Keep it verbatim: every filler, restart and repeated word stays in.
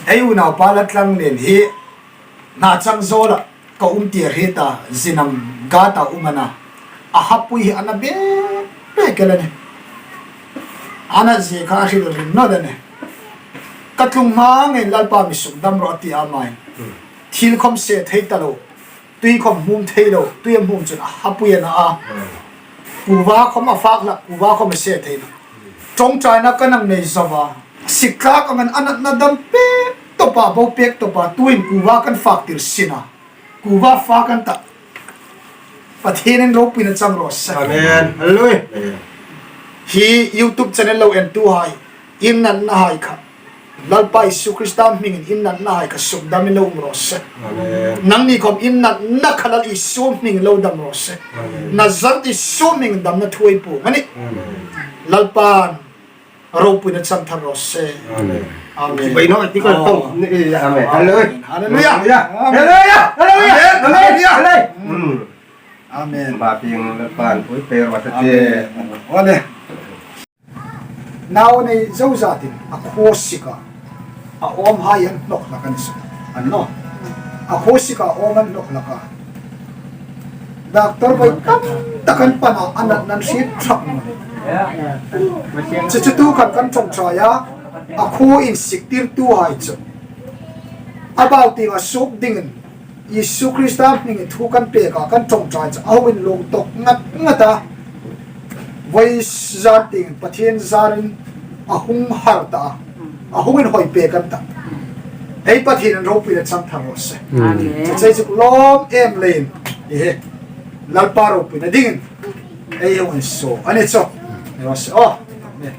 Ei unaupa Laltlanglien hi Nachangzawla ka um tir hi ta, Zinam gata um a na. A hapui hi a na bek bek el a nih. A na zie kha a hril ring nawh a nih. Ka tlung hma ngei Lalpa mi sukdam rawh a ti a, amain thil khawm se thei ta lo, tui khawm hmum thei lo, tui a hmum chun a hapui a na a. Kuva khawm a fak hlak, kuva khawm a se thei lo. Ṭawngṭaina ka nang nei zo a. Sik tlak angin a natna dam pek tawpa, bo pek tawpa, tuin kuva kan fak tir si a. Kuva fak kan ta. Pathienin ropuina chang raw se. Amen. Hallelujah. Hi YouTube channel lo entuhai, in natnahai kha Lalpa Isu Krista hmingin in natnahai kha sukdamin lo um raw se. Amen. Nangni khawm in natna kha Lal Isu hmingin lo dam raw se. Amen. Nazareth Isu hmingin damna thu ei puong a nih. Amen. Lalpan ropuina chang thar raw se. Amen. Amen. Bai naw, ti ko tong. Amen. Hallelujah. Hallelujah. Hallelujah. Hallelujah. Amen. Hallelujah. Hallelujah. Amen. Ba pieng Lalpan pui pe raw se. Amen. Ole. Nau nei zo zatin a khuo sika a awmhai an hnawk hlak a ni suk. An naw. A khuo sika a awm an hnawk hlak a. Doctor voi tam tak an pan a, a natna an hriet ṭhak naw. Chu chu tu khan kan ṭawngṭai a, a khuo insuktirtuhai chu a bau tieng a suok dingin Isu Krista hmingin thu kan pek a, kan ṭawngṭai chu a hung inlung tawk ngat ngat a. Voi zan tieng Pathien zarin a hung har ta a, a hung inhawi pek an ta. Ei Pathienin ropuina chang thar raw se. Amen. Chu chu lawm em leiin, i he, Lalpa ropuina dingin ei hung insuo a ni chu. Raw se. Aw. Amen.